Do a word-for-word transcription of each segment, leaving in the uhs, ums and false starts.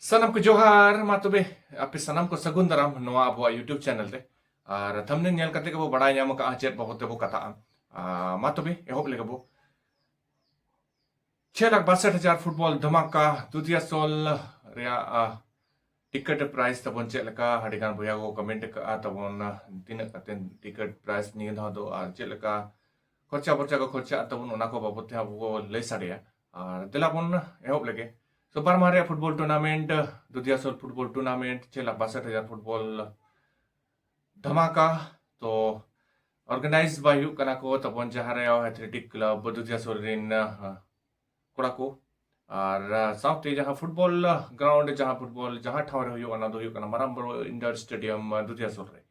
ᱥᱟᱱᱟᱢ ᱠᱚ ᱡᱚᱦᱟᱨ᱾ ᱢᱟ ᱛᱚᱵᱮ ᱟᱯᱮ ᱥᱟᱱᱟᱢ ᱠᱚ ᱥᱟᱹᱜᱩᱱ ᱫᱟᱨᱟᱢ ᱱᱚᱣᱟ ᱟᱵᱚᱣᱟᱜ YouTube channel ᱨᱮ᱾ ᱟᱨ thumbnail ᱧᱮᱞ ᱠᱟᱛᱮ ᱜᱮᱵᱚ ᱵᱟᱲᱟᱭ ᱧᱟᱢ ᱟᱠᱟᱫᱼᱟ ᱪᱮᱫ ᱵᱟᱵᱚᱫ ᱛᱮᱵᱚ ᱠᱟᱛᱷᱟᱜᱼᱟ᱾ ᱟᱨ ᱢᱟ ᱛᱚᱵᱮ ᱮᱦᱚᱵ ᱞᱮᱜᱮ ᱵᱚ᱾ ᱪᱷᱮ ᱞᱟᱠᱷ ᱵᱟᱥᱴ ᱦᱟᱡᱟᱨ ᱯᱷᱩᱴᱵᱚᱞ ᱫᱷᱟᱢᱟᱠᱟ ᱫᱩᱫᱷᱤᱭᱟᱥᱳᱞ ᱨᱮᱭᱟᱜ, ᱟ, ᱴᱤᱠᱤᱴ ᱯᱨᱟᱭᱤᱥ ᱛᱟᱵᱚᱱ ᱪᱮᱫ ᱞᱮᱠᱟ? ᱟᱹᱰᱤ ᱜᱟᱱ ᱵᱚᱭᱦᱟ ᱠᱚ ᱠᱚᱢᱮᱱᱴ ᱟᱠᱟᱫᱼᱟ ᱛᱟᱵᱚᱱ, ᱟ, ᱛᱤᱱᱟᱹᱜ ᱠᱟᱛᱮ ᱴᱤᱠᱤᱴ ᱯᱨᱟᱭᱤᱥ ᱱᱤᱭᱟᱹ ᱫᱷᱟᱣ ᱫᱚ, ᱟᱨ ᱪᱮᱫ ᱞᱮᱠᱟ ᱠᱷᱚᱨᱪᱟ ᱵᱚᱨᱪᱟ ᱠᱚ ᱠᱷᱚᱨᱪᱟᱜ ᱛᱟᱵᱚᱱ, ᱚᱱᱟ ᱠᱚ ᱵᱟᱵᱚᱫ ᱛᱮ ᱟᱵᱚ ᱵᱚ ᱞᱟᱹᱭ ᱥᱟᱰᱮᱭᱟ᱾ ᱟᱨ ᱫᱮᱞᱟ ᱵᱚᱱ ᱮᱦᱚᱵ ᱞᱮᱜᱮ᱾ ᱛᱚ, ᱵᱟᱨ ᱢᱟᱦᱟ ᱨᱮᱭᱟᱜ ᱯᱷᱩᱴᱵᱚᱞ ᱴᱩᱨᱱᱟᱢᱮᱱᱴ, ᱫᱩᱫᱷᱤᱭᱟᱥᱳᱞ ᱯᱷᱩᱴᱵᱚᱞ ᱴᱩᱨᱱᱟᱢᱮᱱᱴ, ᱪᱷᱮ ᱞᱟᱠᱷ ᱵᱟᱥᱴ ᱦᱟᱡᱟᱨ ᱯᱷᱩᱴᱵᱚᱞ ᱫᱷᱟᱢᱟᱠᱟ᱾ ᱛᱚ, ᱚᱨᱜᱟᱱᱟᱭᱤᱡᱽ ᱵᱟᱭ ᱦᱩᱭᱩᱜ ᱠᱟᱱᱟ ᱠᱚ ᱛᱟᱵᱚᱱ ᱡᱟᱦᱟᱸ ᱨᱮ ᱮᱛᱷᱞᱮᱴᱤᱠ ᱠᱞᱟᱵᱽ ᱫᱩᱫᱷᱤᱭᱟᱥᱳᱞ ᱨᱮᱱ, ᱟ, ᱠᱚᱲᱟ ᱠᱚ᱾ ᱟᱨ, ᱟ, ᱥᱟᱶᱛᱮ ᱡᱟᱦᱟᱸ ᱯᱷᱩᱴᱵᱚᱞ, ᱟ, ᱜᱨᱟᱣᱩᱱᱰ, ᱡᱟᱦᱟᱸ ᱯᱷᱩᱴᱵᱚᱞ ᱡᱟᱦᱟᱸ ᱴᱷᱟᱶ ᱨᱮ ᱦᱩᱭᱩᱜᱼᱟ, ᱚᱱᱟ ᱫᱚ ᱦᱩᱭᱩᱜ ᱠᱟᱱᱟ ᱢᱟᱨᱟᱝ ᱵᱩᱨᱩ ᱤᱱᱰᱳᱨ ᱥᱴᱮᱰᱤᱭᱟᱢ, ᱟ, ᱫᱩᱫᱷᱤᱭᱟᱥᱳᱞ ᱨᱮ᱾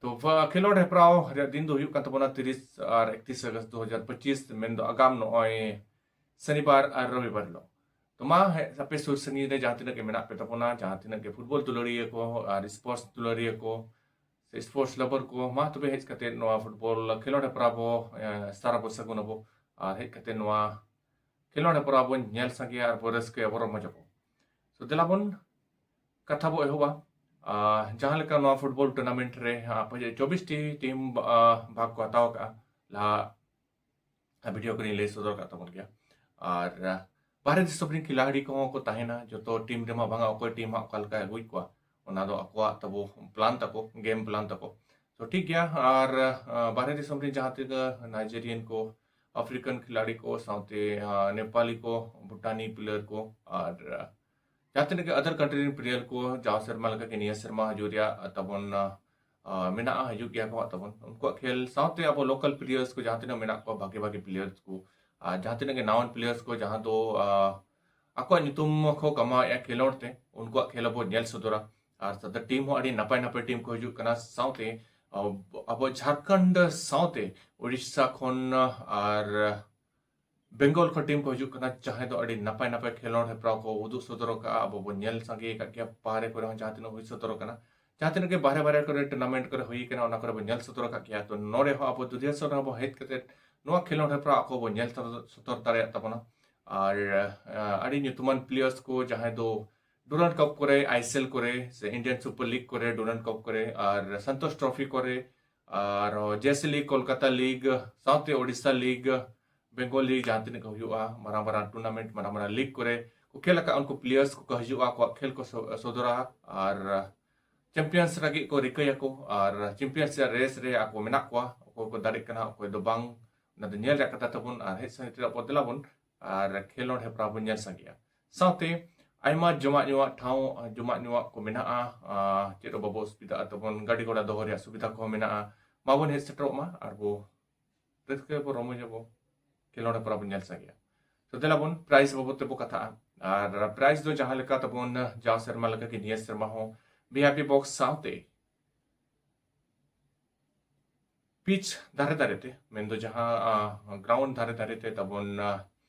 ᱛᱚ, ᱯᱷᱟ-, ᱠᱷᱮᱞᱳᱰ ᱦᱮᱯᱨᱟᱣ ᱨᱮᱭᱟᱜ ᱫᱤᱱ ᱫᱚ ᱦᱩᱭᱩᱜ ᱠᱟᱱ ᱛᱟᱵᱚᱱᱟ ᱛᱤᱨᱤᱥ ᱟᱨ ᱮᱠᱛᱤᱥ ᱟᱜᱚᱥᱴ ᱫᱩ ᱦᱟᱡᱟᱨ ᱯᱚᱸᱪᱤᱥ, ᱢᱮᱱᱫᱚ ᱟᱜᱟᱢ ᱱᱚᱜᱼᱚᱭ ᱥᱚᱱᱤᱵᱟᱨ ᱟᱨ ᱨᱚᱵᱤᱵᱟᱨ ᱦᱤᱞᱳᱜ᱾ ᱛᱚ, ᱢᱟ ᱦᱮ-, ᱟᱯᱮ ᱥᱩᱨ ᱥᱟᱺᱜᱤᱧ ᱨᱮ ᱡᱟᱦᱟᱸ ᱛᱤᱱᱟᱹᱜ ᱜᱮ ᱢᱮᱱᱟᱜ ᱯᱮ ᱛᱟᱵᱚᱱᱟ, ᱡᱟᱦᱟᱸ ᱛᱤᱱᱟᱹᱜ ᱜᱮ ᱯᱷᱩᱴᱵᱚᱞ ᱫᱩᱞᱟᱹᱲᱤᱭᱟᱹ ᱠᱚ ᱟᱨ ᱥᱯᱳᱨᱴᱥ ᱫᱩᱞᱟᱹᱲᱤᱭᱟᱹ ᱠᱚ ᱥᱮ ᱥᱯᱳᱨᱴᱥ ᱞᱟᱵᱷᱟᱨ ᱠᱚ, ᱢᱟ ᱛᱚᱵᱮ ᱦᱮᱡ ᱠᱟᱛᱮ ᱱᱚᱣᱟ ᱯᱷᱩᱴᱵᱚᱞ ᱠᱷᱮᱞᱳᱰ ᱦᱮᱯᱨᱟᱣ ᱵᱚ, ᱮ, ᱥᱟᱨ ᱟᱵᱚ ᱥᱟᱹᱜᱩᱱ ᱟᱵᱚ᱾ ᱟᱨ ᱦᱮᱡ ᱠᱟᱛᱮ ᱱᱚᱣᱟ ᱠᱷᱮᱞᱳᱰ ᱦᱮᱯᱨᱟᱣ ᱵᱚᱱ ᱧᱮᱞ ᱥᱟᱸᱜᱮᱭᱟ ᱟᱨ ᱵᱚ ᱨᱟᱹᱥᱠᱟᱹᱭᱟ, ᱵᱚ ᱨᱚᱢᱚᱡᱽ ᱟᱵᱚ᱾ ᱛᱚ, ᱫᱮᱞᱟ ᱵᱚᱱ ᱠᱟᱛᱷᱟ ᱵᱚ ᱮᱦᱚᱵᱟ᱾ ᱟ, ᱡᱟᱦᱟᱸ ᱞᱮᱠᱟ ᱱᱚᱣᱟ ᱯᱷᱩᱴᱵᱚᱞ ᱴᱩᱨᱱᱟᱢᱮᱱᱴ ᱨᱮ, ᱟ, ᱪᱚᱵᱵᱤᱥ ᱴᱤ ᱴᱤᱢ, ᱟ, ᱵᱷᱟᱜᱽ ᱠᱚ ᱦᱟᱛᱟᱣ ᱟᱠᱟᱫᱼᱟ᱾ ᱞᱟᱦᱟ ᱵᱷᱤᱰᱤᱭᱳ ᱠᱚᱨᱮᱧ ᱞᱟᱹᱭ ᱥᱚᱫᱚᱨ ᱠᱟᱜ ᱛᱟᱵᱚᱱ ᱜᱮᱭᱟ᱾ ᱟᱨ, ᱟ, ᱵᱟᱦᱨᱮ ᱫᱤᱥᱚᱢ ᱨᱮᱱ ᱠᱷᱤᱞᱟᱲᱤ ᱠᱚᱦᱚᱸ ᱠᱚ ᱛᱟᱦᱮᱱᱟ᱾ ᱡᱚᱛᱚ ᱴᱤᱢ ᱨᱮᱢᱟ ᱵᱟᱝᱟ, ᱚᱠᱚᱭ ᱴᱤᱢ ᱦᱟᱸᱜ ᱚᱠᱟ ᱞᱮᱠᱟᱭ ᱟᱹᱜᱩᱭᱮᱫ ᱠᱚᱣᱟ, ᱚᱱᱟ ᱫᱚ ᱟᱠᱚᱣᱟᱜ ᱛᱟᱵᱚ ᱯᱞᱟᱱ ᱛᱟᱠᱚ, ᱜᱮᱢ ᱯᱞᱟᱱ ᱛᱟᱠᱚ᱾ ᱛᱚ, ᱴᱷᱤᱠ ᱜᱮᱭᱟ᱾ ᱟᱨ, ᱟ, ᱵᱟᱦᱨᱮ ᱫᱤᱥᱚᱢ ᱨᱮᱱ ᱡᱟᱦᱟᱸ ᱛᱤᱱᱟᱹᱜ ᱱᱟᱭᱡᱮᱨᱤᱭᱟᱱ ᱠᱚ, ᱟᱯᱷᱨᱤᱠᱟᱱ ᱠᱷᱤᱞᱟᱲᱤ ᱠᱚ, ᱥᱟᱶᱛᱮ, ᱟ, ᱱᱮᱯᱟᱞᱤ ᱠᱚ, ᱵᱷᱩᱴᱟᱱᱤ ᱯᱞᱮᱭᱟᱨ ᱠᱚ, ᱟᱨ, ᱟ, ᱡᱟᱦᱟᱸ ᱛᱤᱱᱟᱹᱜ ᱜᱮ ᱟᱫᱟᱨ ᱠᱟᱱᱴᱨᱤ ᱨᱮᱱ ᱯᱞᱮᱭᱟᱨ ᱠᱚ ᱡᱟᱣ ᱥᱮᱨᱢᱟ ᱞᱮᱠᱟ ᱜᱮ ᱱᱤᱭᱟᱹ ᱥᱮᱨᱢᱟ ᱦᱤᱡᱩᱜ ᱨᱮᱭᱟᱜ ᱛᱟᱵᱚᱱ, ᱟ, ᱟ, ᱢᱮᱱᱟᱜᱼᱟ, ᱦᱤᱡᱩᱜ ᱜᱮᱭᱟ ᱠᱚ ᱦᱟᱸᱜ ᱛᱟᱵᱚᱱ᱾ ᱩᱱᱠᱩᱣᱟᱜ ᱠᱷᱮᱞ ᱥᱟᱶᱛᱮ ᱟᱵᱚ ᱞᱳᱠᱟᱞ ᱯᱞᱮᱭᱟᱨᱥ ᱠᱚ ᱡᱟᱦᱟᱸ ᱛᱤᱱᱟᱹᱜ ᱢᱮᱱᱟᱜ ᱠᱚᱣᱟ, ᱵᱷᱟᱜᱮ ᱵᱷᱟᱜᱮ ᱯᱞᱮᱭᱟᱨᱥ ᱠᱚ, ᱟᱨ ᱡᱟᱦᱟᱸ ᱛᱤᱱᱟᱹᱜ ᱜᱮ ᱱᱟᱣᱟᱱ ᱯᱞᱮᱭᱟᱨᱥ ᱠᱚ ᱡᱟᱦᱟᱸ ᱫᱚ, ᱟ, ᱟᱠᱚᱣᱟᱜ ᱧᱩᱛᱩᱢ ᱠᱚ ᱠᱟᱢᱟᱣᱮᱫᱼᱟ ᱠᱷᱮᱞᱳᱰ ᱛᱮ, ᱩᱱᱠᱩᱣᱟᱜ ᱠᱷᱮᱞ ᱟᱵᱚ ᱧᱮᱞ ᱥᱚᱫᱚᱨᱟ᱾ ᱟᱨ ᱥᱟᱶᱛᱮ ᱴᱤᱢ ᱦᱚᱸ ᱟᱹᱰᱤ ᱱᱟᱯᱟᱭ ᱱᱟᱯᱟᱭ ᱴᱤᱢ ᱠᱚ ᱦᱤᱡᱩᱜ ᱠᱟᱱᱟ᱾ ᱥᱟᱶᱛᱮ ᱟᱵᱚ, ᱟᱵᱚ ᱡᱷᱟᱲᱠᱷᱚᱸᱰ ᱥᱟᱶᱛᱮ ᱩᱲᱤᱥᱥᱟ ᱠᱷᱚᱱ ᱟᱨ ᱵᱮᱝᱜᱚᱞ ᱠᱷᱚᱱ ᱴᱤᱢ ᱠᱚ ᱦᱤᱡᱩᱜ ᱠᱟᱱᱟ, ᱡᱟᱦᱟᱸᱭ ᱫᱚ ᱟᱹᱰᱤ ᱱᱟᱯᱟᱭ ᱱᱟᱯᱟᱭ ᱠᱷᱮᱞᱳᱰ ᱦᱮᱯᱨᱟᱣ ᱠᱚ ᱩᱫᱩᱜ ᱥᱚᱫᱚᱨ ᱟᱠᱟᱫᱼᱟ᱾ ᱟᱵᱚ ᱵᱚᱱ ᱧᱮᱞ ᱥᱟᱸᱜᱮ ᱟᱠᱟᱫ ᱜᱮᱭᱟ, ᱵᱟᱦᱨᱮ ᱠᱚᱨᱮ ᱦᱚᱸ ᱡᱟᱦᱟᱸ ᱛᱤᱱᱟᱹᱜ ᱦᱩᱭ ᱥᱚᱫᱚᱨ ᱟᱠᱟᱱᱟ, ᱡᱟᱦᱟᱸ ᱛᱤᱱᱟᱹᱜ ᱜᱮ ᱵᱟᱦᱨᱮ ᱵᱟᱦᱨᱮ ᱠᱚᱨᱮ ᱴᱩᱨᱱᱟᱢᱮᱱᱴ ᱠᱚᱨᱮ ᱦᱩᱭ ᱟᱠᱟᱱᱟ, ᱚᱱᱟ ᱠᱚᱨᱮ ᱵᱚᱱ ᱧᱮᱞ ᱥᱚᱫᱚᱨ ᱟᱠᱟᱫ ᱜᱮᱭᱟ᱾ ᱛᱚ, ᱱᱚᱰᱮ ᱦᱚᱸ ᱟᱵᱚ ᱫᱩᱫᱷᱤᱭᱟᱥᱳᱞ ᱨᱮᱦᱚᱸ ᱵᱚᱱ ᱦᱮᱡ ᱠᱟᱛᱮ ᱱᱚᱣᱟ ᱠᱷᱮᱞᱳᱰ ᱦᱮᱯᱨᱟᱣ ᱟᱠᱚ ᱵᱚᱱ ᱧᱮᱞ ᱥᱚᱫᱚᱨ ᱫᱟᱲᱮᱭᱟᱜ ᱛᱟᱵᱚᱱᱟ᱾ ᱟᱨ, ᱟ, ᱟᱹᱰᱤ ᱧᱩᱛᱩᱢᱟᱱ ᱯᱞᱮᱭᱟᱨᱥ ᱠᱚ ᱡᱟᱦᱟᱸᱭ ᱫᱚ ᱰᱩᱨᱟᱱᱰ ᱠᱟᱯ ᱠᱚᱨᱮ, ᱟᱭᱮᱥᱮᱞ ᱠᱚᱨᱮ, ᱥᱮ ᱤᱱᱰᱤᱭᱟᱱ ᱥᱩᱯᱟᱨ ᱞᱤᱜᱽ ᱠᱚᱨᱮ, ᱰᱩᱨᱟᱱᱰ ᱠᱟᱯ ᱠᱚᱨᱮ, ᱟᱨ ᱥᱟᱱᱛᱳᱥ ᱴᱨᱚᱯᱷᱤ ᱠᱚᱨᱮ, ᱟᱨ ᱡᱮᱭᱥᱮ ᱞᱤᱜᱽ, ᱠᱳᱞᱠᱟᱛᱟ ᱞᱤᱜᱽ, ᱥᱟᱶᱛᱮ ᱳᱰᱤᱥᱟ ᱞᱤᱜᱽ, ᱵᱮᱝᱜᱚᱞ ᱞᱤᱜᱽ, ᱡᱟᱦᱟᱸ ᱛᱤᱱᱟᱹᱜ ᱠᱚ ᱦᱩᱭᱩᱜᱼᱟ, ᱢᱟᱨᱟᱝ ᱢᱟᱨᱟᱝ ᱴᱩᱨᱱᱟᱢᱮᱱᱴ, ᱢᱟᱨᱟᱝ ᱢᱟᱨᱟᱝ ᱞᱤᱜᱽ ᱠᱚᱨᱮ ᱠᱚ ᱠᱷᱮᱞ ᱟᱠᱟᱫ, ᱩᱱᱠᱩ ᱯᱞᱮᱭᱟᱨᱥ ᱠᱚᱠᱚ ᱦᱤᱡᱩᱜᱼᱟ, ᱟᱠᱚᱣᱟᱜ ᱠᱷᱮᱞ ᱠᱚ ᱥᱚ-, ᱥᱚᱫᱚᱨᱟ, ᱟᱨ ᱪᱟᱢᱯᱤᱭᱟᱱᱥ ᱞᱟᱹᱜᱤᱫ ᱠᱚ ᱨᱤᱠᱟᱹᱭᱟᱠᱚ, ᱟᱨ ᱪᱟᱢᱯᱤᱭᱟᱱᱥ ᱨᱮᱭᱟᱜ ᱨᱮᱥ ᱨᱮ ᱟᱠᱚ ᱢᱮᱱᱟᱜ ᱠᱚᱣᱟ, ᱚᱠᱚᱭ ᱠᱚ ᱫᱟᱲᱮᱜ ᱠᱟᱱᱟ, ᱚᱠᱚᱭ ᱫᱚ ᱵᱟᱝ, ᱚᱱᱟ ᱫᱚ ᱧᱮᱞ ᱨᱮᱭᱟᱜ ᱠᱟᱛᱷᱟ ᱛᱟᱵᱚᱱ᱾ ᱟᱨ ᱦᱮᱡ ᱥᱮᱱ ᱛᱮ ᱟᱵᱚ ᱫᱮᱞᱟ ᱵᱚᱱ ᱟᱨ ᱠᱷᱮᱞᱳᱰ ᱦᱮᱯᱨᱟᱣ ᱵᱚᱱ ᱧᱮᱞ ᱥᱟᱸᱜᱮᱭᱟ᱾ ᱥᱟᱶᱛᱮ ᱟᱭᱢᱟ ᱡᱚᱢᱟᱜ ᱧᱩᱣᱟᱜ ᱴᱷᱟᱶ, ᱡᱚᱢᱟᱜ ᱧᱩᱣᱟᱜ ᱠᱚ ᱢᱮᱱᱟᱜᱼᱟ, ᱟᱨ ᱪᱮᱫ ᱦᱚᱸ ᱵᱟᱵᱚ ᱚᱥᱩᱵᱤᱫᱷᱟᱜᱼᱟ ᱛᱟᱵᱚᱱ, ᱜᱟᱹᱰᱤ ᱜᱷᱚᱲᱟ ᱫᱚᱦᱚ ᱨᱮᱭᱟᱜ ᱥᱩᱵᱤᱫᱷᱟ ᱠᱚᱦᱚᱸ ᱢᱮᱱᱟᱜᱼᱟ᱾ ᱢᱟᱵᱚᱱ ᱦᱮᱡ ᱥᱮᱴᱮᱨᱚᱜ ᱢᱟ ᱟᱨ ᱵᱚ ᱨᱟᱹᱥᱠᱟᱹ ᱵᱚ ᱨᱚᱢᱚᱡᱽ ᱟᱵᱚ, ᱠᱷᱮᱞᱳᱰ ᱦᱮᱯᱨᱟᱣ ᱵᱚᱱ ᱧᱮᱞ ᱥᱟᱸᱜᱮᱭᱟ᱾ ᱛᱚ ᱫᱮᱞᱟ ᱵᱚᱱ ᱯᱨᱟᱭᱤᱡᱽ ᱵᱟᱵᱚᱫ ᱛᱮᱵᱚ ᱠᱟᱛᱷᱟᱜᱼᱟ᱾ ᱟᱨ ᱯᱨᱟᱭᱤᱡᱽ ᱫᱚ ᱡᱟᱦᱟᱸ ᱞᱮᱠᱟ ᱛᱟᱵᱚᱱ ᱡᱟᱣ ᱥᱮᱨᱢᱟ ᱞᱮᱠᱟ ᱜᱮ ᱱᱤᱭᱟᱹ ᱥᱮᱨᱢᱟ ᱦᱚᱸ ᱵᱷᱤ ᱟᱭ ᱯᱤ ᱵᱚᱠᱥ ᱥᱟᱶᱛᱮ ᱯᱤᱪ ᱫᱷᱟᱨᱮ ᱫᱷᱟᱨᱮ ᱛᱮ, ᱢᱮᱱᱫᱚ ᱡᱟᱦᱟᱸ, ᱟ, ᱜᱨᱟᱣᱩᱱᱰ ᱫᱷᱟᱨᱮ ᱫᱷᱟᱨᱮ ᱛᱮ ᱛᱟᱵᱚᱱ, ᱟ,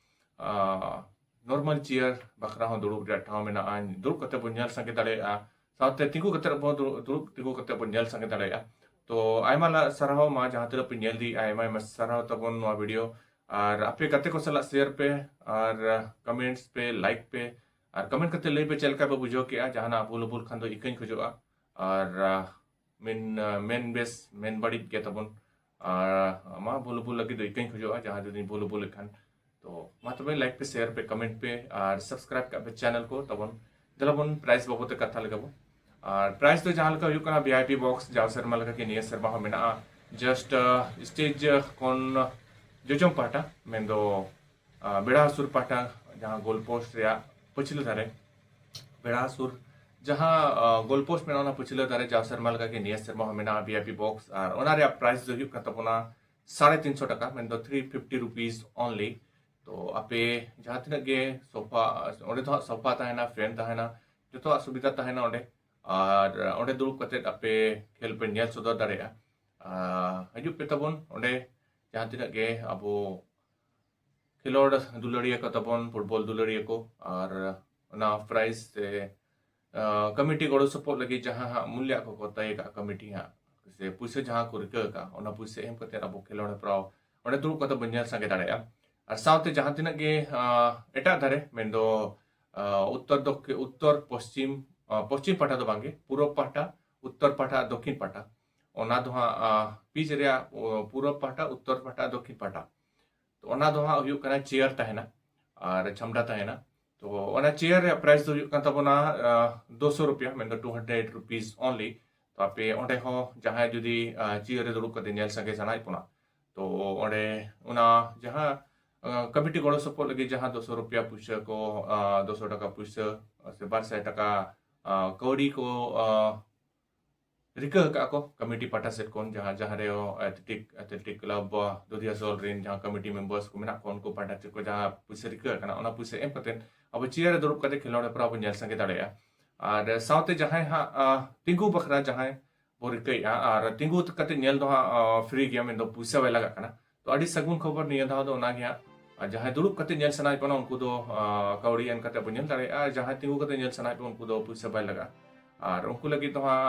ᱟ, ᱱᱚᱨᱢᱟᱞ ᱪᱮᱭᱟᱨ ᱵᱟᱠᱷᱨᱟ ᱦᱚᱸ ᱫᱩᱲᱩᱵ ᱨᱮᱭᱟᱜ ᱴᱷᱟᱶ ᱢᱮᱱᱟᱜᱼᱟ᱾ ᱫᱩᱲᱩᱵ ᱠᱟᱛᱮ ᱵᱚᱱ ᱧᱮᱞ ᱥᱟᱸᱜᱮ ᱫᱟᱲᱮᱭᱟᱜᱼᱟ, ᱥᱟᱶᱛᱮ ᱛᱤᱸᱜᱩ ᱠᱟᱛᱮ ᱵᱚᱱ ᱫᱩᱲᱩᱵ, ᱫᱩᱲᱩᱵ ᱛᱤᱸᱜᱩ ᱠᱟᱛᱮ ᱵᱚᱱ ᱧᱮᱞ ᱥᱟᱸᱜᱮ ᱫᱟᱲᱮᱭᱟᱜᱼᱟ᱾ ᱛᱚ ᱟᱭᱢᱟ ᱞᱟ-, ᱥᱟᱨᱦᱟᱣ ᱢᱟ ᱡᱟᱦᱟᱸ ᱛᱤᱱᱟᱹᱜ ᱯᱮ ᱧᱮᱞ ᱤᱫᱤᱭᱮᱫᱼᱟ, ᱟᱭᱢᱟ ᱟᱭᱢᱟ ᱥᱟᱨᱦᱟᱣ ᱛᱟᱵᱚᱱ ᱱᱚᱣᱟ ᱵᱷᱤᱰᱤᱭᱳ᱾ ᱟᱨ ᱟᱯᱮ ᱜᱟᱛᱮ ᱠᱚ ᱥᱟᱞᱟᱜ ᱥᱮᱭᱟᱨ ᱯᱮ, ᱟᱨ ᱠᱚᱢᱮᱱᱴᱥ ᱯᱮ, ᱞᱟᱭᱤᱠ ᱯᱮ, ᱟᱨ ᱠᱚᱢᱮᱱᱴ ᱠᱟᱛᱮ ᱞᱟᱹᱭ ᱯᱮ ᱪᱮᱫ ᱞᱮᱠᱟ ᱯᱮ ᱵᱩᱡᱷᱟᱹᱣ ᱠᱮᱜᱼᱟ᱾ ᱡᱟᱦᱟᱱᱟᱜ ᱵᱷᱩᱞ ᱵᱷᱩᱞ ᱠᱷᱟᱱ ᱫᱚ ᱤᱠᱟᱹᱧ ᱠᱷᱚᱡᱚᱜᱼᱟ, ᱟᱨ ᱟ, ᱢᱮᱱ, ᱟ, ᱢᱮᱱ ᱵᱮᱥ, ᱢᱮᱱ ᱵᱟᱹᱲᱤᱡ ᱜᱮ ᱛᱟᱵᱚᱱ᱾ ᱟᱨ ᱟᱢᱟᱜ ᱵᱷᱩᱞ ᱵᱷᱩᱞ ᱞᱟᱹᱜᱤᱫ ᱫᱚ ᱤᱠᱟᱹᱧ ᱠᱷᱚᱡᱚᱜᱼᱟ, ᱡᱟᱦᱟᱸ ᱡᱩᱫᱤᱧ ᱵᱷᱩᱞ ᱵᱷᱩᱞ ᱮᱫ ᱠᱷᱟᱱ᱾ ᱛᱚ ᱢᱟ ᱛᱚᱵᱮ ᱞᱟᱭᱤᱠ ᱯᱮ, ᱥᱮᱭᱟᱨ ᱯᱮ, ᱠᱚᱢᱮᱱᱴ ᱯᱮ, ᱟᱨ ᱥᱟᱵᱥᱠᱨᱟᱭᱤᱵ ᱠᱟᱜ ᱯᱮ ᱪᱮᱱᱮᱞ ᱠᱚ ᱛᱟᱵᱚᱱ᱾ ᱫᱮᱞᱟ ᱵᱚᱱ ᱯᱨᱟᱭᱤᱥ ᱵᱟᱵᱚᱫ ᱛᱮ ᱠᱟᱛᱷᱟ ᱞᱮᱜᱮ ᱵᱚᱱ᱾ ᱟᱨ ᱯᱨᱟᱭᱤᱥ ᱫᱚ ᱡᱟᱦᱟᱸ ᱞᱮᱠᱟ ᱦᱩᱭᱩᱜ ᱠᱟᱱᱟ, ᱵᱷᱤ ᱟᱭ ᱯᱤ ᱵᱚᱠᱥ ᱡᱟᱣ ᱥᱮᱨᱢᱟ ᱞᱮᱠᱟ ᱜᱮ ᱱᱤᱭᱟᱹ ᱥᱮᱨᱢᱟ ᱦᱚᱸ ᱢᱮᱱᱟᱜᱼᱟ᱾ ᱡᱟᱥᱴ, ᱟ, ᱥᱴᱮᱡᱽ, ᱟ, ᱠᱷᱚᱱ ᱡᱚᱡᱚᱢ ᱯᱟᱦᱴᱟ, ᱢᱮᱱᱫᱚ, ᱟ, ᱵᱮᱲᱟ ᱦᱟᱹᱥᱩᱨ ᱯᱟᱦᱴᱟ, ᱡᱟᱦᱟᱸ ᱜᱳᱞ ᱯᱳᱥᱴ ᱨᱮᱭᱟᱜ ᱯᱟᱹᱪᱷᱞᱟᱹ ᱫᱷᱟᱨᱮ, ᱵᱮᱲᱟ ᱦᱟᱹᱥᱩᱨ ᱡᱟᱦᱟᱸ, ᱟ, ᱜᱳᱞ ᱯᱳᱥᱴ ᱢᱮᱱᱟᱜᱼᱟ, ᱚᱱᱟ ᱯᱟᱹᱪᱷᱞᱟᱹ ᱫᱷᱟᱨᱮ ᱡᱟᱣ ᱥᱮᱨᱢᱟ ᱞᱮᱠᱟ ᱜᱮ ᱱᱤᱭᱟᱹ ᱥᱮᱨᱢᱟ ᱦᱚᱸ ᱢᱮᱱᱟᱜᱼᱟ ᱵᱷᱤ ᱟᱭ ᱯᱤ ᱵᱚᱠᱥ᱾ ᱟᱨ ᱚᱱᱟ ᱨᱮᱭᱟᱜ ᱯᱨᱟᱭᱤᱥ ᱫᱚ ᱦᱩᱭᱩᱜ ᱠᱟᱱ ᱛᱟᱵᱚᱱᱟ ᱥᱟᱲᱮ ᱛᱤᱱ ᱥᱚ ᱴᱟᱠᱟ, ᱢᱮᱱᱫᱚ ᱛᱷᱨᱤ ᱯᱷᱤᱯᱴᱤ ᱨᱩᱯᱤᱥ ᱚᱱᱞᱤ᱾ ᱛᱚ ᱟᱯᱮ ᱡᱟᱦᱟᱸ ᱛᱤᱱᱟᱹᱜ ᱜᱮ ᱥᱳᱯᱷᱟ, ᱚᱸᱰᱮ ᱫᱚ ᱦᱟᱸᱜ ᱥᱳᱯᱷᱟ ᱛᱟᱦᱮᱱᱟ, ᱯᱷᱮᱱ ᱛᱟᱦᱮᱱᱟ, ᱡᱚᱛᱚᱣᱟᱜ ᱥᱩᱵᱤᱫᱷᱟ ᱛᱟᱦᱮᱱᱟ ᱚᱸᱰᱮ᱾ ᱟᱨ ᱚᱸᱰᱮ ᱫᱩᱲᱩᱵ ᱠᱟᱛᱮᱫ ᱟᱯᱮ ᱠᱷᱮᱞ ᱯᱮ ᱧᱮᱞ ᱥᱚᱫᱚᱨ ᱫᱟᱲᱮᱭᱟᱜᱼᱟ᱾ ᱟᱨ ᱦᱤᱡᱩᱜ ᱯᱮ ᱛᱟᱵᱚᱱ ᱚᱸᱰᱮ, ᱡᱟᱦᱟᱸ ᱛᱤᱱᱟᱹᱜ ᱜᱮ ᱟᱵᱚ ᱠᱷᱮᱞᱳᱰ ᱫᱩᱞᱟᱹᱲᱤᱭᱟᱹ ᱠᱚ ᱛᱟᱵᱚᱱ, ᱯᱷᱩᱴᱵᱚᱞ ᱫᱩᱞᱟᱹᱲᱤᱭᱟᱹ ᱠᱚ, ᱟᱨ ᱚᱱᱟ ᱯᱨᱟᱭᱤᱡᱽ ᱥᱮ, ᱟ, ᱠᱚᱢᱤᱴᱤ ᱜᱚᱲᱚ ᱥᱚᱯᱚᱦᱚᱫ ᱞᱟᱹᱜᱤᱫ ᱡᱟᱦᱟᱸ ᱦᱟᱸᱜ ᱢᱩᱞᱞᱟᱹ ᱠᱚᱠᱚ ᱛᱟᱭ ᱠᱟᱜ ᱠᱚᱢᱤᱴᱤ ᱦᱟᱸᱜ, ᱥᱮ ᱯᱩᱭᱥᱟᱹ ᱡᱟᱦᱟᱸ ᱠᱚ ᱨᱤᱠᱟᱹ ᱟᱠᱟᱫ, ᱚᱱᱟ ᱯᱩᱭᱥᱟᱹ ᱮᱢ ᱠᱟᱛᱮ ᱟᱵᱚ ᱠᱷᱮᱞᱳᱰ ᱦᱮᱯᱨᱟᱣ ᱚᱸᱰᱮ ᱫᱩᱲᱩᱵ ᱠᱟᱛᱮ ᱵᱚᱱ ᱧᱮᱞ ᱥᱟᱸᱜᱮ ᱫᱟᱲᱮᱭᱟᱜᱼᱟ᱾ ᱟᱨ ᱥᱟᱶᱛᱮ ᱡᱟᱦᱟᱸ ᱛᱤᱱᱟᱹᱜ ᱜᱮ, ᱟ, ᱮᱴᱟᱜ ᱫᱷᱟᱨᱮ, ᱢᱮᱱᱫᱚ, ᱟᱸ, ᱩᱛᱛᱚᱨ ᱫᱚᱠᱠᱷᱤ-, ᱩᱛᱛᱚᱨ ᱯᱚᱥᱪᱤᱢ, ᱟᱸ, ᱯᱚᱥᱪᱤᱢ ᱯᱟᱦᱴᱟ ᱫᱚ ᱵᱟᱝᱜᱮ, ᱯᱩᱨᱚᱵ ᱯᱟᱦᱴᱟ, ᱩᱛᱛᱚᱨ ᱯᱟᱦᱴᱟ ᱟᱨ ᱫᱚᱠᱠᱷᱤᱱ ᱯᱟᱦᱴᱟ, ᱚᱱᱟ ᱫᱚ ᱦᱟᱸᱜ, ᱟᱸ, pitch ᱨᱮᱭᱟᱜ, ᱚ, ᱯᱩᱨᱚᱵ ᱯᱟᱦᱴᱟ, ᱩᱛᱛᱚᱨ ᱯᱟᱦᱴᱟ ᱟᱨ ᱫᱚᱠᱠᱷᱤᱱ ᱯᱟᱦᱴᱟ᱾ ᱛᱚ ᱚᱱᱟ ᱫᱚ ᱦᱟᱸᱜ ᱦᱩᱭᱩᱜ ᱠᱟᱱᱟ chair ᱛᱟᱦᱮᱱᱟ ᱟᱨ ᱪᱷᱟᱢᱰᱟ ᱛᱟᱦᱮᱱᱟ᱾ ᱛᱚ ᱚᱱᱟ chair ᱨᱮᱭᱟᱜ price ᱫᱚ ᱦᱩᱭᱩᱜ ᱠᱟᱱ ᱛᱟᱵᱚᱱᱟ, ᱟᱸ, ᱫᱩᱥᱚ ᱨᱩᱯᱤᱭᱟ, ᱢᱮᱱᱫᱚ two hundred rupees only᱾ ᱛᱚ ᱟᱯᱮ ᱚᱸᱰᱮ ᱦᱚᱸ ᱡᱟᱦᱟᱸᱭ ᱡᱩᱫᱤ, ᱟᱸ, chair ᱨᱮ ᱫᱩᱲᱩᱵ ᱠᱟᱛᱮ ᱧᱮᱞ ᱥᱟᱸᱜᱮ ᱥᱟᱱᱟᱭᱮᱫ ᱵᱚᱱᱟ, ᱛᱚ ᱚᱸᱰᱮ ᱚᱱᱟ ᱡᱟᱦᱟᱸ, ᱟᱸ, committee ᱜᱚᱲᱚ ᱥᱚᱯᱚᱦᱚᱫ ᱞᱟᱹᱜᱤᱫ ᱡᱟᱦᱟᱸ ᱫᱩᱥᱚ ᱨᱩᱯᱤᱭᱟ ᱯᱩᱭᱥᱟᱹ ᱠᱚ, ᱟᱸ, ᱫᱩᱥᱚ ᱴᱟᱠᱟ ᱯᱩᱭᱥᱟᱹ ᱥᱮ ᱵᱟᱨ ᱥᱟᱭ ᱴᱟᱠᱟ, ᱟᱸ, ᱠᱟᱹᱣᱰᱤ ᱠᱚ, ᱟᱸ, ᱨᱤᱠᱟᱹ ᱟᱠᱟᱫ ᱠᱚ committee ᱯᱟᱦᱴᱟ ᱥᱮᱫ ᱠᱷᱚᱱ, ᱡᱟᱦᱟᱸ, ᱡᱟᱦᱟᱸ ᱨᱮ athletic, athletic club, ᱟᱸ, ᱫᱩᱫᱷᱤᱭᱟ ᱥᱳᱞ ᱨᱮᱱ ᱡᱟᱦᱟᱸ committee members ᱠᱚ ᱢᱮᱱᱟᱜ ᱠᱚᱣᱟ, ᱩᱱᱠᱩ ᱯᱟᱦᱴᱟ ᱥᱮᱫ ᱠᱷᱚᱱ ᱡᱟᱦᱟᱸ ᱯᱩᱭᱥᱟᱹ ᱨᱤᱠᱟᱹ ᱟᱠᱟᱱᱟ, ᱚᱱᱟ ᱯᱩᱭᱥᱟᱹ ᱮᱢ ᱠᱟᱛᱮ ᱟᱵᱚ chair ᱨᱮ ᱫᱩᱲᱩᱵ ᱠᱟᱛᱮ ᱠᱷᱮᱞᱳᱰ ᱦᱮᱯᱨᱟᱣ ᱵᱚᱱ ᱧᱮᱞ ᱥᱟᱸᱜᱮ ᱫᱟᱲᱮᱭᱟᱜᱼᱟ᱾ ᱟᱨ ᱥᱟᱶᱛᱮ ᱡᱟᱦᱟᱸᱭ ᱦᱟᱸᱜ, ᱟᱸ, ᱛᱤᱸᱜᱩ ᱵᱟᱠᱷᱨᱟ ᱡᱟᱦᱟᱸᱭ ᱵᱚ ᱨᱤᱠᱟᱹᱭᱮᱫᱼᱟ, ᱟᱨ ᱛᱤᱸᱜᱩ ᱠᱟᱛᱮ ᱧᱮᱞ ᱫᱚ ᱦᱟᱸᱜ, ᱟᱸ, free ᱜᱮᱭᱟ, ᱢᱮᱱᱫᱚ ᱯᱩᱭᱥᱟᱹ ᱵᱟᱭ ᱞᱟᱜᱟᱜ ᱠᱟᱱᱟ᱾ ᱛᱚ ᱟᱹᱰᱤ ᱥᱟᱹᱜᱩᱱ ᱠᱷᱚᱵᱚᱨ ᱱᱤᱭᱟᱹ ᱫᱷᱟᱣ ᱫᱚ ᱚᱱᱟ ᱜᱮ ᱦᱟᱸᱜ᱾ ᱟᱨ ᱡᱟᱦᱟᱸᱭ ᱫᱩᱲᱩᱵ ᱠᱟᱛᱮ ᱧᱮᱞ ᱥᱟᱱᱟᱭᱮᱫ ᱵᱚᱱᱟ, ᱩᱱᱠᱩ ᱫᱚ, ᱟᱸ, ᱠᱟᱹᱣᱰᱤ ᱮᱢ ᱠᱟᱛᱮ ᱵᱚᱱ ᱧᱮᱞ ᱫᱟᱲᱮᱭᱟᱜᱼᱟ᱾ ᱟᱨ ᱡᱟᱦᱟᱸᱭ ᱛᱤᱸᱜᱩ ᱠᱟᱛᱮ ᱧᱮᱞ ᱥᱟᱱᱟᱭᱮᱫ ᱵᱚᱱᱟ, ᱩᱱᱠᱩ ᱫᱚ ᱯᱩᱭᱥᱟᱹ ᱵᱟᱭ ᱞᱟᱜᱟᱜᱼᱟ᱾ ᱟᱨ ᱩᱱᱠᱩ ᱞᱟᱹᱜᱤᱫ ᱫᱚ ᱦᱟᱸᱜ,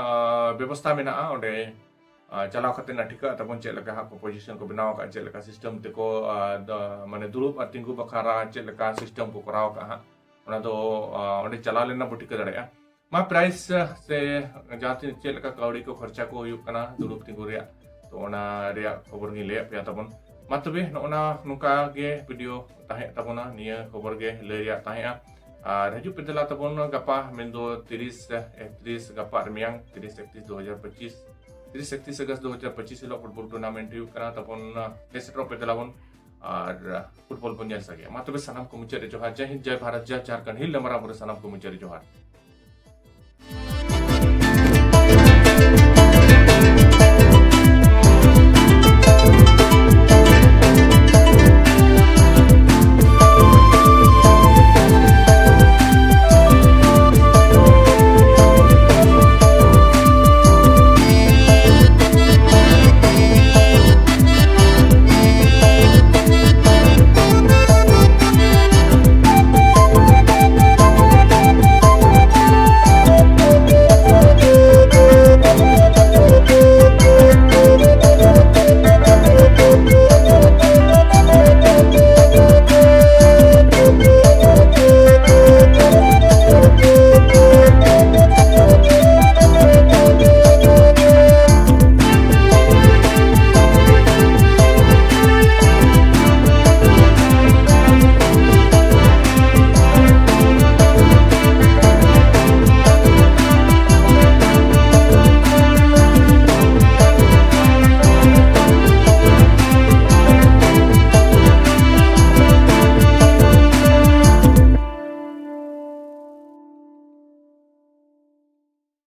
ᱟᱸ, ᱵᱮᱵᱚᱥᱛᱷᱟ ᱢᱮᱱᱟᱜᱼᱟ ᱚᱸᱰᱮ᱾ ᱟᱸ, ᱪᱟᱞᱟᱣ ᱠᱟᱛᱮ ᱱᱟᱜ ᱴᱷᱤᱠᱟᱹᱜᱼᱟ ᱛᱟᱵᱚᱱ ᱪᱮᱫ ᱞᱮᱠᱟ ᱦᱟᱸᱜ composition ᱠᱚ ᱵᱮᱱᱟᱣ ᱟᱠᱟᱫᱼᱟ, ᱪᱮᱫ ᱞᱮᱠᱟ system ᱛᱮᱠᱚ, ᱟᱸ, ᱫᱚ, ᱢᱟᱱᱮ ᱫᱩᱲᱩᱵ ᱟᱨ ᱛᱤᱸᱜᱩ ᱵᱟᱠᱷᱨᱟ ᱪᱮᱫ ᱞᱮᱠᱟ system ᱠᱚ ᱠᱚᱨᱟᱣ ᱟᱠᱟᱫᱼᱟ ᱦᱟᱸᱜ, ᱚᱱᱟ ᱫᱚ, ᱟᱸ, ᱚᱸᱰᱮ ᱪᱟᱞᱟᱣ ᱞᱮᱱ ᱵᱚ ᱴᱷᱤᱠᱟᱹ ᱫᱟᱲᱮᱭᱟᱜᱼᱟ᱾ ᱢᱟ price, ᱟᱸ, ᱥᱮ ᱡᱟᱦᱟᱸ ᱛᱤᱱᱟᱹᱜ ᱪᱮᱫ ᱞᱮᱠᱟ ᱠᱟᱹᱣᱰᱤ ᱠᱚ ᱠᱷᱚᱨᱪᱟ ᱠᱚ ᱦᱩᱭᱩᱜ ᱠᱟᱱᱟ ᱫᱩᱲᱩᱵ ᱛᱤᱸᱜᱩ ᱨᱮᱭᱟᱜ, ᱛᱚ ᱚᱱᱟ ᱨᱮᱭᱟᱜ ᱠᱷᱚᱵᱚᱨ ᱜᱤᱧ ᱞᱟᱹᱭᱟᱫ ᱯᱮᱭᱟ ᱛᱟᱵᱚᱱ᱾ ᱢᱟ ᱛᱚᱵᱮ ᱱᱚᱜᱼᱚ ᱱᱟ ᱱᱚᱝᱠᱟ ᱜᱮ video ᱛᱟᱦᱮᱸ ᱛᱟᱵᱚᱱᱟ, ᱱᱤᱭᱟᱹ ᱠᱷᱚᱵᱚᱨ ᱜᱮ ᱞᱟᱹᱭ ᱨᱮᱭᱟᱜ ᱛᱟᱦᱮᱸᱜᱼᱟ᱾ ᱟᱨ ᱦᱤᱡᱩᱜ ᱯᱮ ᱫᱮᱞᱟ ᱛᱟᱵᱚᱱ ᱜᱟᱯᱟ, ᱢᱮᱱᱫᱚ ᱛᱤᱨᱤᱥ ᱮᱠᱛᱨᱤᱥ, ᱜᱟᱯᱟ ᱟᱨ ᱢᱮᱭᱟᱝ, ᱛᱤᱨᱤᱥ ᱮᱠᱛᱨᱤᱥ ᱫᱩ ᱦᱟᱡᱟᱨ ᱯᱚᱸᱪᱤᱥ, ᱛᱤᱨᱤᱥ ᱮᱠᱛᱨᱤᱥ ᱟᱜᱚᱥᱴ ᱫᱩ ᱦᱟᱡᱟᱨ ᱯᱚᱸᱪᱤᱥ ᱦᱤᱞᱳᱜ football tournament ᱦᱩᱭᱩᱜ ᱠᱟᱱᱟ ᱛᱟᱵᱚᱱ᱾ ᱦᱮᱡ ᱥᱮᱴᱮᱨᱚᱜ ᱯᱮ ᱫᱮᱞᱟ ᱵᱚᱱ ᱟᱨ football ᱵᱚᱱ ᱧᱮᱞ ᱥᱟᱸᱜᱮᱭᱟ᱾ ᱢᱟ ᱛᱚᱵᱮ ᱥᱟᱱᱟᱢ ᱠᱚ ᱢᱩᱪᱟᱹᱫ ᱨᱮ ᱡᱚᱦᱟᱨ᱾ ᱡᱟᱭ ᱦᱤᱱᱫ, ᱡᱟᱭ ᱵᱷᱟᱨᱚᱛ, ᱡᱟᱭ ᱡᱷᱟᱨᱠᱷᱚᱸᱰ, ᱦᱤᱞ ᱞᱮ ᱢᱟᱨᱟᱝ ᱵᱩᱨᱩ, ᱥᱟᱱᱟᱢ ᱠᱚ ᱢᱩᱪᱟᱹᱫ ᱨᱮ ᱡᱚᱦᱟᱨ᱾